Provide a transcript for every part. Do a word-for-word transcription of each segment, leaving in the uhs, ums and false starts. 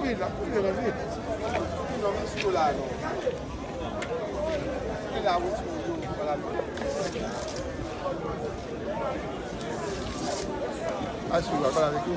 La, pou yo nan vi. Non, men si yo la, non. Li la, wi, si yo, yo, yo, la. Asou la, pale avèk yo.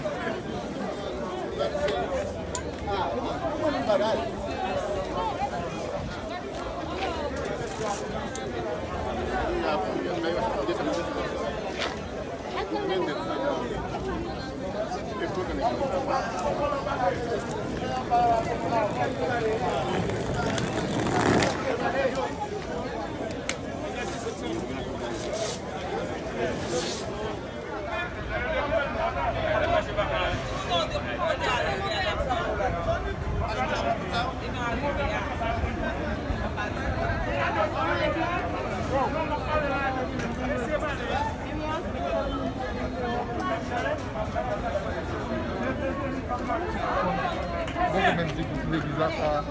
Bon, menm si legliz la, sa.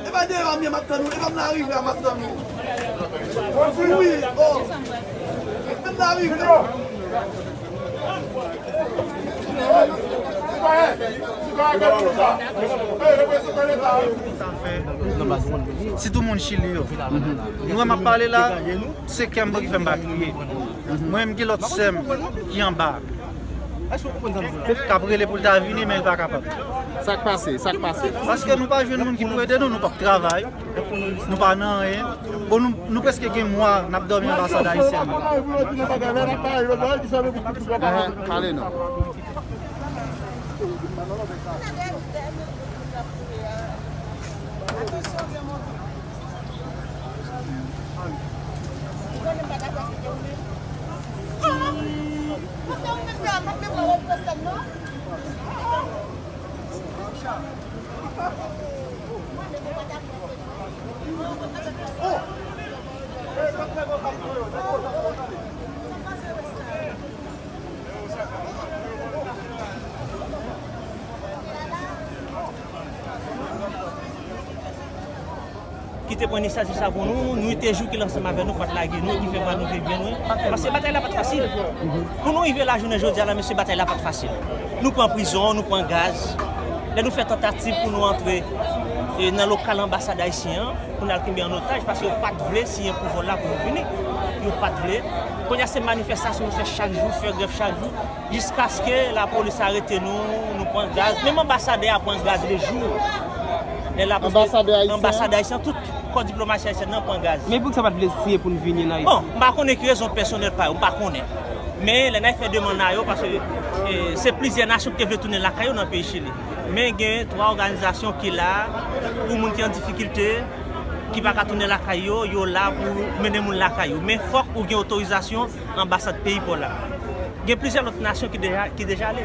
E pa deyò a m ye, m ap tann ou. E pa m nan rive a, m ap tann ou. Wi, oh. M nan rive. Sitou moun Chili yo. Nou wè m ap pale la, se kè m ki fè m pa kriye. Mwen menm gen lòt sè m ki anba. K ap rele pou l ta vini, men l pa kapab. Sa k pase? Sa k pase? Paske nou pa jwenn moun ki pou ede nou, nou p ap travay, nou pa nan anyen. Bon, nou, nou prèske gen mwa n ap dòmi anbasad ayisyen an. Ehe, pale non. Ki te pran inisyativ sa pou nou, nou te jou ki l ansanm avè nou, pa t lage nou, ki fè pa nou viv byen lwen. Paske batay la pa t fasil. Pou nou rive la jounen jodi a la, mesye, batay la pa t fasil. Nou pran prizon, nou pran gaz. Lè nou fè tantativ pou nou antre, e, nan lokal anbasad ayisyen an, pou n al kenbe an otaj, paske yo pa t vle siyen pou vòl la pou nou vini. Yo pa t vle. Kounye a se manifestasyon nou fè chak jou, fè grèv chak jou. Jiskaske lapolis arete nou, nou pran gaz. Menm anbasadè a pran gaz lejou. Lè lapolis, anbasadè ayisyen, tout kò diplomasi ayisyen nan pran gaz. Men poukisa pa t vle siyen pou n vini an Ayiti? Bon, m pa konnen ki rezon pèsonèl pa yo, m pa konnen. Men lè n al fè demann a yo, paske, e, se plizyè nasyon ki te vle tounen lakay yo nan peyi Chili. Men gen twa òganizasyon ki la pou moun ki an difikilte, ki pa ka tounen lakay yo, yo la pou mennen moun lakay yo. Men fòk ou gen otorizasyon anbasad peyi pa w la. Gen plizyè lòt nasyon ki deja, ki deja ale.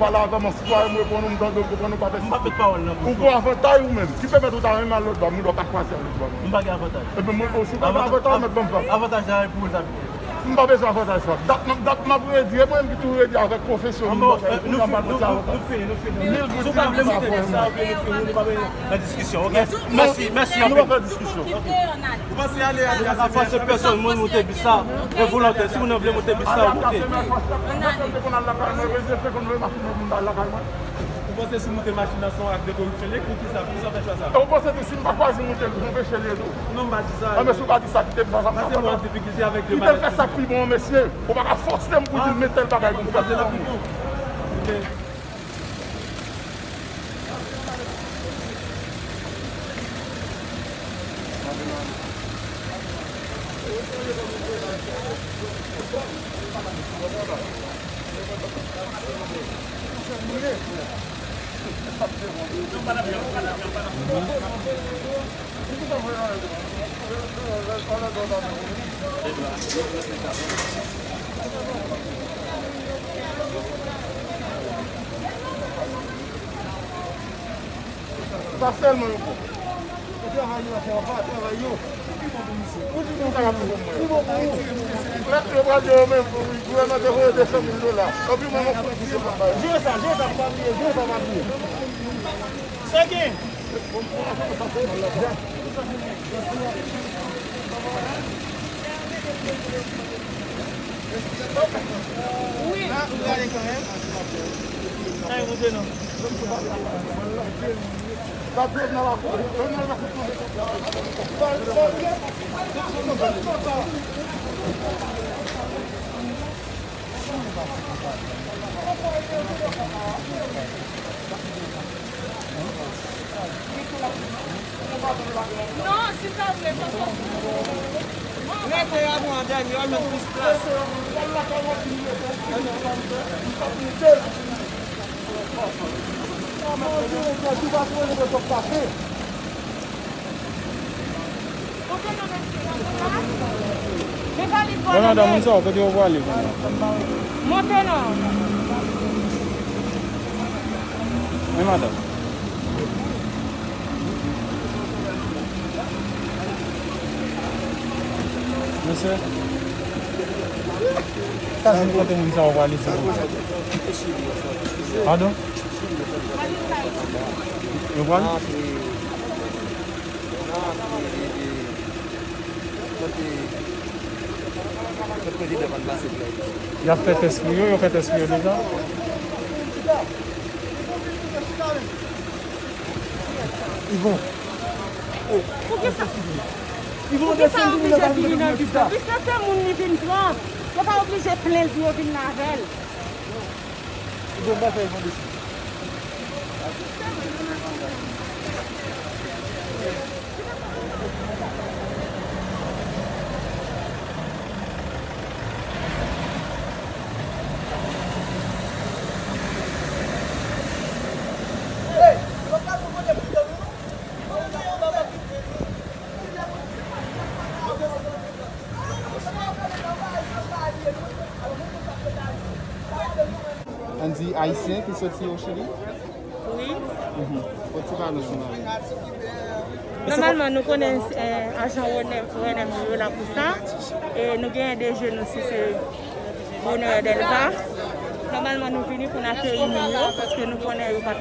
pale avè m an sitwayen, m reponn ou, m tande w, m konprann ou, pa fè M pa met pawòl nan bouch ou. Ou gon avantaj ou menm. Ki pèmèt ou ta renmen al lòt bò, moun pa ka kwaze al lòt bò. M pa gen avantaj. Epi mwen, si w pa gen avantaj, ou mèt ban m fè. Avantaj la e pou ou l t ap gen. M pa bezwen avantaj sa. Dat m, dat m ap redi, e mwen menm ki toujou redi avèk pwofesyon m, bagay, kounye a m al mete avoka. Nou fini, nou fini. Si w pa vle moute nan sa, oubyen nou fini, nou pa vle nan diskisyon, ok? Mèsi, mèsi anpil. Nou pa fè diskisyon. Ou panse ale, ale, ale, fòse pèsonn moun moute bis la, e volontè. Si moun nan vle moute bis la, ou moute. Ou panse si w moute machin nan se yon ak de koripsyon li ye, poukisa, poukisa w fè chwa sa? E ou panse tou si m pa kwaze moute l, m anpeche l ye tou? Non, m pa di sa. Anben, si w pa di sa, kite m sa, sa m pa kontan. Pase mwen an difikilte avèk de maladi. Kite m fè sa k pi bon an, mesye. Ou pa ka fòse m pou di m met tèl bagay pou m fè. Pase l ap pi bon. Ok. Se pa sèlman yon kòb. Yo travay yo, yo travay yo. Pou ki bon pou misye? Pou ki bon pou misye? Pou ki bon pou ou? Lè yo pral di yo menm, gouvènman te voye de san mil dola. Anpi mwen, mwen fè ti se pa bay. Jwe sa, jwe sa, pa bliye, jwe sa, pa bliye. Sa gen. Wi. Ay, monte non. Non, silvouplè, papa. Rete avan dènye, yo jwenn plis plas. Bon, madanm, moun sa yo, kote yo prale? Monte non. Wi, madanm. Mesye, sa se kote moun sa yo prale, se pou. Padon? Yo pral? Y ap fè tès pou yo, yo fè tès pou yo deja. Yvon. Poukisa? Poukisa oblije vini nan bis la? Bis la se moun li vin pran. Yo pa oblije plen l pou yo vin avè l. Yvon, pa fè Yvon desann. Ann di ayisyen ki soti o Chili? Wi. Mhm. Fò ti pale ansanm avè m. Nòmalman, nou konnen, eh, ajan Renè, Renè yo la pou sa. E nou genyen de je nou si se Bonheur Delva. Nòmalman, nou vini pou n akeyi moun yo, paske nou konnen yo pa t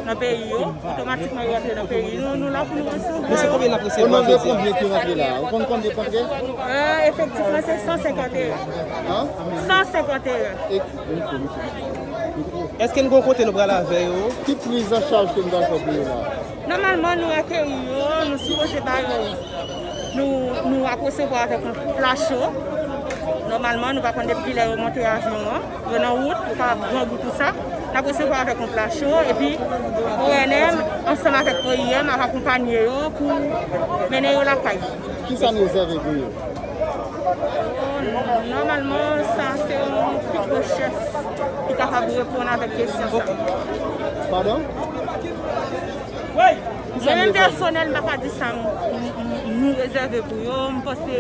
nan peyi yo. Otomatikman, yo rantre nan peyi nou. Nou la pou nou resevwa yo. Mesye, konbyen n ap resevwa jodi a? O nonb de konbyen ki rantre la? Ou konn konbyen k rantre? Eh, efektivman, se san senkant e en. An? San senkant e en. E, mikwo, mikwo. Èske n gon kote nou pral avè yo? Ki priz an chaj ke n pral fè pou yo la? Nòmalman, nou akeyi yo, nou sipoze ba yo, nou, nou ap resevwa avèk yon pla cho. Nòmalman, nou pa konn depi kilè yo monte avyon an. Yo nan wout, yo ka grangou tou sa. N ap resevwa avèk yon pla cho, epi O N M, ansanm avèk O I M, ap akonpanye yo pou mennen yo lakay. Kisa n rezève pou yo? Nòmalman, sa se yon pi gwo chèf ki kapab reponn avèk kesyon sa. Padon? Mwen menm pèsonèl, m pa ka di sa m, m, m, nou rezève pou yo. M panse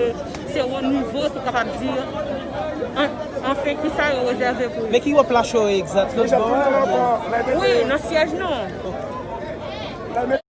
se yon nivo ki kapab di an, anfen kisa yo rezève pou yo. Men ki wòp lacho egzat lòt bò a? Wi, nan syèj nou.